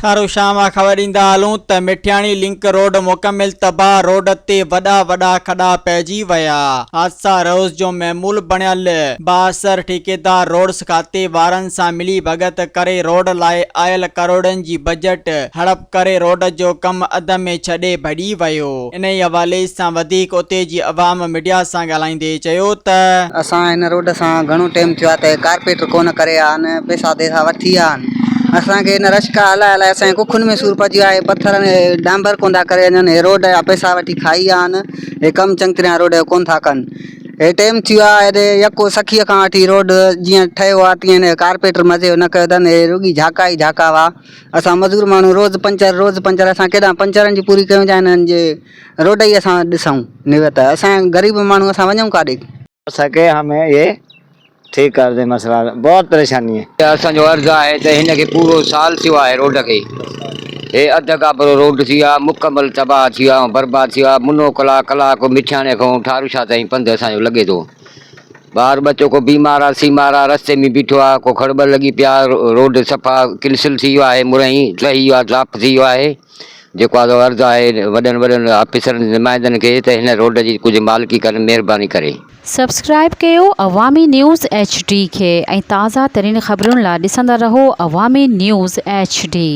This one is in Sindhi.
ٺاروشاه مان خبر ڏيندا هلون ته مٺياڻي لنڪ روڊ مڪمل تباهه، روڊ تي وڏا وڏا کڏا پئجي ويا، حادثا روز جو معمول بڻيل، بااثر ٺيڪيدار روڊس کاتي وارن سان ملي ڀڳت ڪري روڊ لاء آيل ڪروڙن جي بجيٽ هڙپ ڪري روڊ جو ڪم اڌ ۾ ڇڏي ڀڄي ويو، انهي حوالي سان وڌيڪ اتي جي عوام ميڊيا سان ڳالهائيندي چيو ته. اسان هن روڊ سان گهڻو ٽيم ٿيو آهي ته ڪارپيٽر ڪونه ڪري آيا آهن پئسا ديسا وٺي ويا آهن اسان کي هن رشڪا هلائي هلائي اسان جي ڪکن ۾ سور پئجي ويو آهي پٿر ۽ ڊانبر ڪونه ٿا ڪري وڃن هي روڊ جا پئسا وٺي کائي ويا آهن هي ڪم چڱي طرح روڊ جو ڪونه ٿا ڪن هي ٽيم ٿي ويو آهي هيڏي يڪو سکيء کان وٺي روڊ جيئن ٺهيو آهي تيئن هن ڪارپيٽر مزي جو نه ڪيو اٿن هي رڳي جهاڪا ئي جهاڪا هئا اسان مزور ماڻهو روز پنچر روز پنچر اسان ڪيڏانهن پنچرن جي پوري ڪيون يا هنن جي روڊ ئي اسان ڏسون نوت اسان غريب ماڻهو اسان وڃون ڪاڏي. سڪي همي يي ٺيڪ ڪر the مسئلا بهت پريشاني هي. اسان جو عرض آهي ته هن کي پورو سال ٿيو آهي روڊ کي هي اڌ گابرو روڊ ٿي ويو آهي مڪمل تباهه ٿي ويو آهي ۽ برباد ٿي ويو آهي منو ڪلاڪ ڪلاڪ مٺياڻي کان ٺاروشاه تائين پنڌ اسان جو لڳي ٿو ٻار ٻچو ڪو بيمار آهي سيمار آهي رستي ۾ بيٺو آهي ڪو کڙٻ لڳي پيا روڊ صفا ڪنسل ٿي ويو آهي مڙئي ڊهي ويو آهي ڊراپ ٿي ويو آهي جيڪو آزو عرض آهي وڏن وڏن آفيسرن نمائندن کي ته هن روڊ جي ڪجهه مالڪي ڪن مهرباني ڪري. سبسڪرائيب ڪيو عوامي نيوز ايڇ ڊي کي ۽ تازه ترين خبرن لا ڏسندا رهو عوامي نيوز ايڇ ڊي.